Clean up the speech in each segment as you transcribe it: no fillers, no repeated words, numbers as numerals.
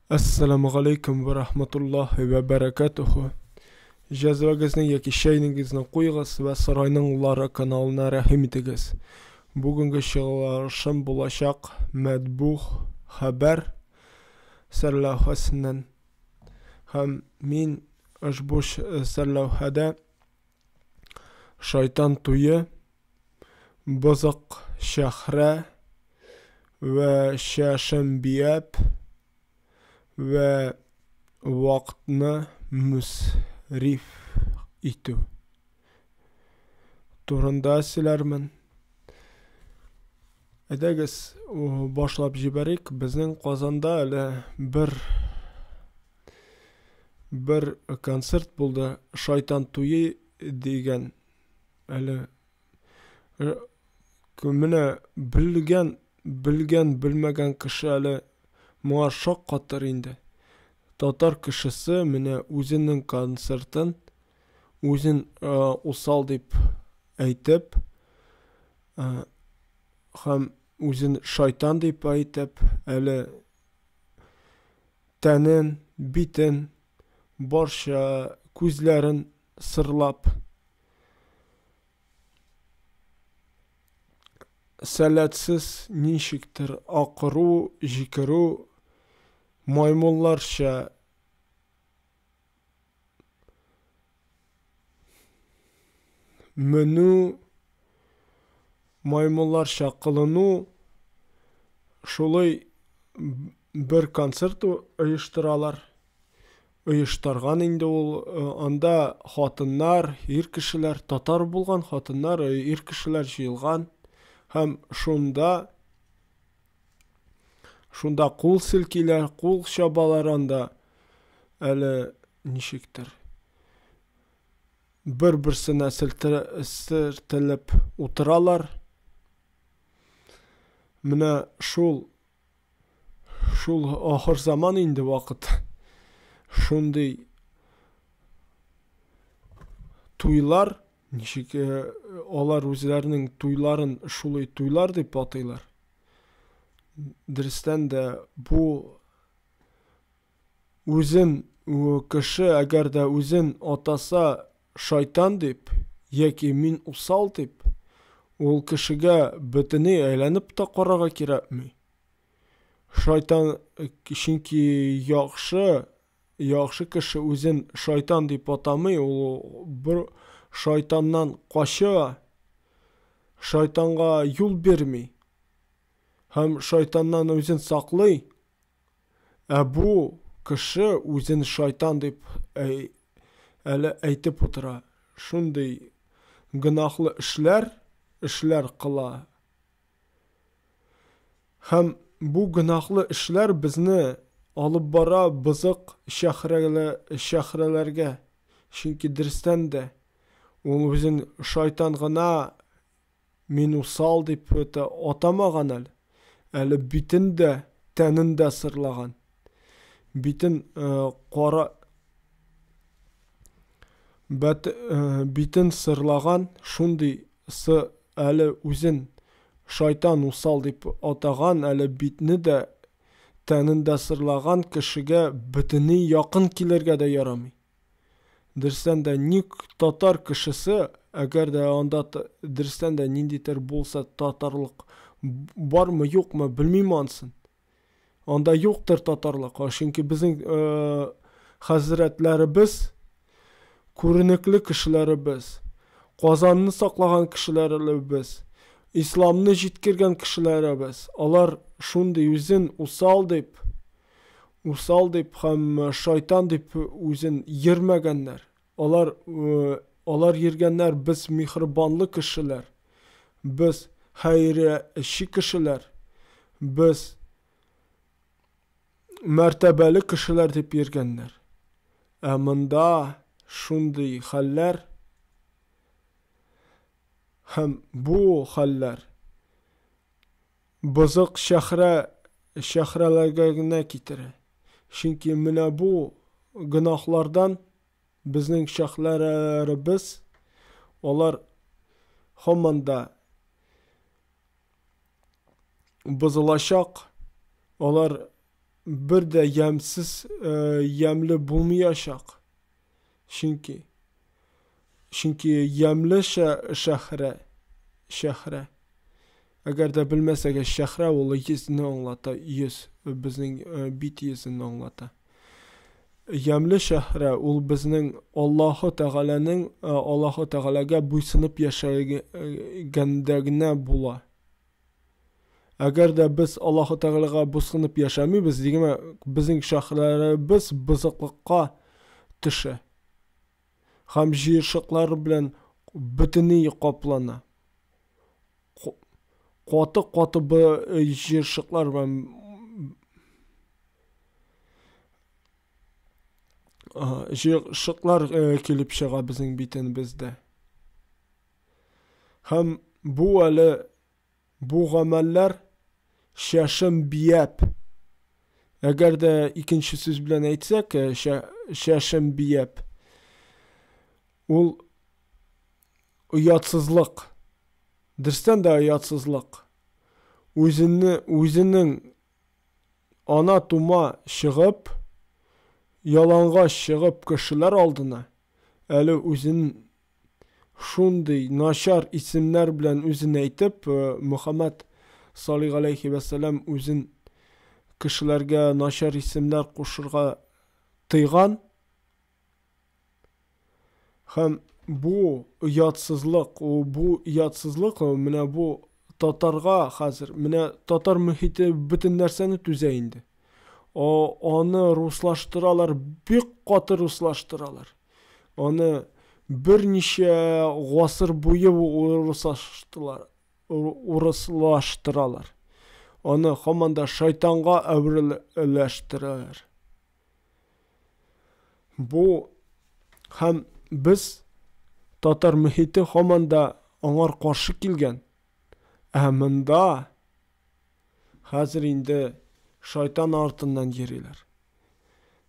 Әссәламү галәйкүм вә рахматуллаһи вә бәрәкәтүһү. Җәзвәгезне яки чәйнегезне куегыз вә Сарайның Лары каналына рәхим итегез. Бүгенге чыгарылышым булачак Мәтбух хәбәр сәрләүхәсеннән. Һәм мин ошбу сәрләүхәдә Шайтан туе, Бозык шәһрә вә чәшембиәп вә вакытны мөсриф итү турында сөйләрмен. Әйдәгез, башлап җибәрик. Безнең Казанда әле бер бер концерт булды, Шайтан туе дигән. Әле менә белгән, белгән, белмәгән кеше әле моңа шаккатыр инде. Татар кешесе менә үзенең концертын үзен усал дип әйтеп, һәм үзен шайтан дип әйтеп, әле тәнен, битен, барча күзләрен сырлап, сәләтсез ничектер акыру, җикерү, маймылларча Менү, маймылларча кылыну, шулай бер концерт оештыралар. Оештырган инде ул, анда хатыннар, ир кешеләр, татар булган хатыннар, ир кешеләр җыелган һәм шунда Шунда кул селкиләр, кул чабалар анда. Әле ничектер. Бер-берсенә сертелеп утыралар. Менә шул шул ахыр заман инде вакыт. Шундый туйлар, ничек алар үзләренең туйларын шулай туйлар дип атыйлар. Дөрестән дә бу үзен кеше әгәр дә үзен атаса шайтан дип яки мин усал дип, ул кешегә бөтенләй әйләнеп тә карарга кирәкми. Шайтан, чөнки яхшы, яхшы кеше үзен шайтан дип атамый, ул бер шайтаннан кача, шайтанга юл бирми һәм шайтаннан үзен саклый. Ә бу кеше үзен шайтан дип әле әйтеп утыра. Шундый гөнаһлы эшләр, эшләр кыла. Һәм бу гөнаһлы эшләр безне алып бара бозык шәһрәләргә. Чөнки дөрестән дә ул үзен шайтан гына мин усал дип это атамаган әле. Әле битен дә, тәнен дә сырлаган. Битен кара бәт, битен сырлаган, шундый сы әле үзен шайтан усал дип атаган, әле битне дә, тәнен дә сырлаган кешегә бөтенләй якын килергә дә ярамый. Дөрестән дә, ник татар кешесе, әгәр дә анда дөрестән дә ниндидер булса татарлык бармы, юкмы, белмим ансын. Анда юктыр татарлык, чөнки безнең хәзрәтләребез, күренекле кешеләребез, Казанны саклаган кешеләребез, исламны җиткергән кешеләребез, алар шундый үзен усал дип, усал дип һәм шайтан дип үзен йөрмәгәннәр. Алар алар йөргәннәр, без миһербанлы кешеләр, без хәйрәче кешеләр, без мәртәбәле кешеләр дип йөргәннәр. Ә монда шундый хәлләр һәм бу хәлләр бозык шәхрә шәхрәләргә генә китерә. Чөнки менә бу гөнаһлардан безнең шәхләребез алар һаман да бозылачак, алар бер дә ямьсез, ямьле булмыячак. Чөнки чөнки ямьле шәһрә, шәһрә. Әгәр дә белмәсәгез, шәһрә ул йөзне аңлата, йөз, безнең бит йөзен аңлата. Ямьле шәһрә ул безнең Аллаһы Тәгаләнең Аллаһы Тәгаләгә буйсынып яшәгәндә генә була. Әгәр дә без Аллаһы Тәгаләгә буйсынып яшәмибез, дигән, безнең шәһрәләребез бозыклыкка төшә. Һәм җыерчыклар белән бөтенләй каплана. Каты-каты җыерчыклар белән җыерчыклар килеп чыга безнең битенебездә. Һәм бу әле бу гамәлләр чәшем бияп. Әгәр дә икенче сүз белән әйтсәк, чәшем бияп, ул оятсызлык. Дөрестән дә оятсызлык. Үзенне, үзенең ана тума чыгып, ялангач чыгып кешеләр алдына, әле үзен шундый начар исемнәр белән үзен әйтеп, Мөхәммәд саллих алейхи вәсәләм үзен кешеләргә начар исемнәр кушырга тыйган. Һәм бу оятсызлык, бу оятсызлык менә бу татарга хәзер, менә татар мөхите бөтен нәрсәне түзә инде. Аны руслаштыралар, бик каты руслаштыралар. Аны берничә гасыр буе урыслаштылар, урыслаштыралар. Аны һаман да шайтанга әвереләштерәләр. Бу һәм без татар мөхите һаман да аңар каршы килгән. Ә монда хәзер инде шайтан артыннан йөриләр.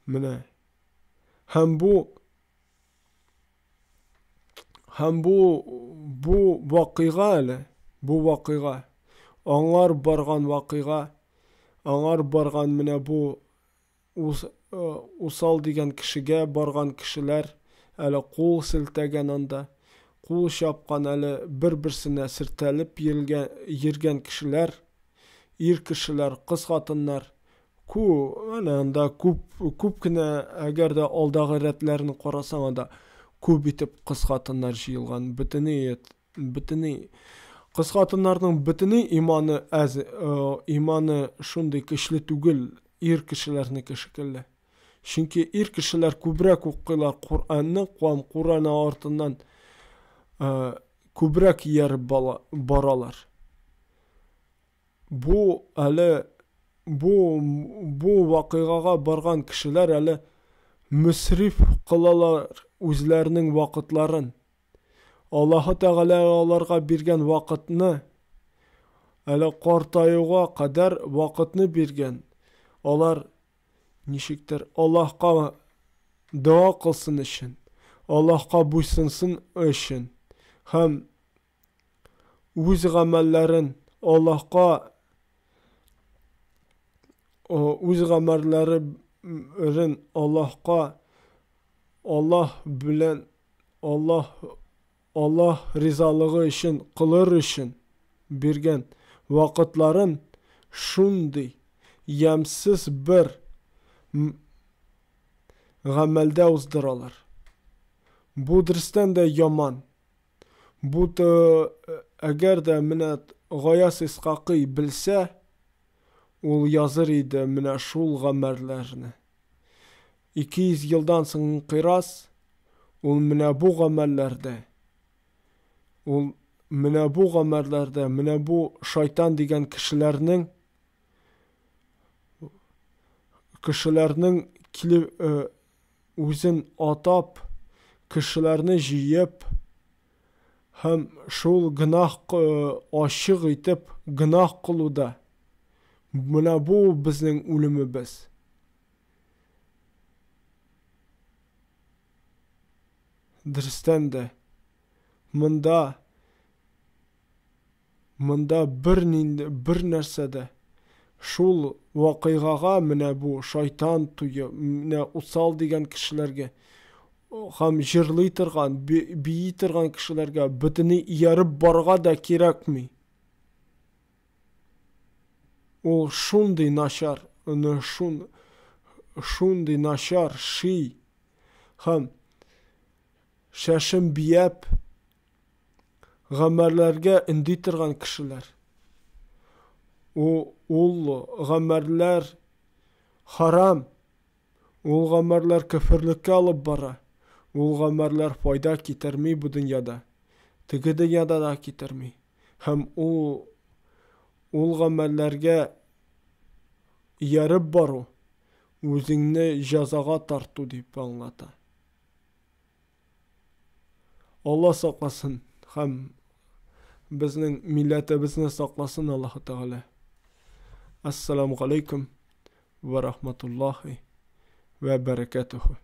Менә Һәм бу һәм бу бу вакыйга әле, бу вакыйга, аңар барган вакыйга, аңар барган менә бу усал дигән кешегә барган кешеләр әле кул селтәгән анда, кул чапкан әле бер-берсенә сертәлеп йөргән кешеләр, ир кешеләр, кыз хатыннар, Ку, әнә анда күп, күп кенә, әгәр дә алдагы рәтләрне карасаң, анда күп итеп кыз хатыннар җыелган. Бөтеней, бөтеней. Кыз хатыннарның бөтеней иманы әз, иманы шундый көчле түгел, ир кешеләрнеке шикелле. Чөнки ир кешеләр күбрәк укыйлар Коръәнне, һәм Коръән артыннан күбрәк ияреп баралар. Бу әле бу бу вакыйгага барган кешеләр әле мөсриф кылалар үзләренең вакытларын. Аллаһы Тәгалә аларга биргән вакытны, әле картаюга кадәр вакытны биргән. Алар ничектер Аллаһка дога кылсын өчен, Аллаһка буйсынсын өчен һәм үз гамәлләрен Аллаһка үз гамәлләрен Аллаһка Аллаһ белән Аллаһ Аллаһ ризалыгы өчен кылыр өчен биргән вакытларын шундый ямьсез бер гамәлдә уздыралар. Бу дөрестән дә яман. Бу әгәр дә менә Гаяз Исхакый белсә, ул языр иде менә шул гамәлләрне. 200 елдан соң инкыйраз, ул менә бу гамәлләрдә, ул менә бу гамәлләрдә, менә бу шайтан дигән кешеләрнең кешеләрнең килеп үзен атап, кешеләрне җыеп һәм шул гөнаһ ачык итеп гөнаһ кылуда. Менә бу безнең үлемебез. Дөрестән дә, монда монда бер нинди бер нәрсә дә, Шул вакыйгага менә бу шайтан туе, менә усал дигән кешеләргә һәм җырлый торган, бии торган кешеләргә бөтенләй ияреп барырга да кирәкми. Ул шундый начар, аны шун, шундый начар ши һәм шәшен бияп гамәлләргә өнди торган кешеләр. Ул, ул гамәлләр харам, ул гамәлләр көферлеккә алып бара, ул гамәлләр файда китерми бу дөньяда, теге дөньяда да китерми. Һәм ул ул гамәлләргә ияреп бару үзеңне җәзага тарту дип аңлата. Алла сакласын һәм безнең милләтебезне сакласын Аллаһы Тәгалә. Ассаламу алейкум ва рахматуллахи ва баракатуху.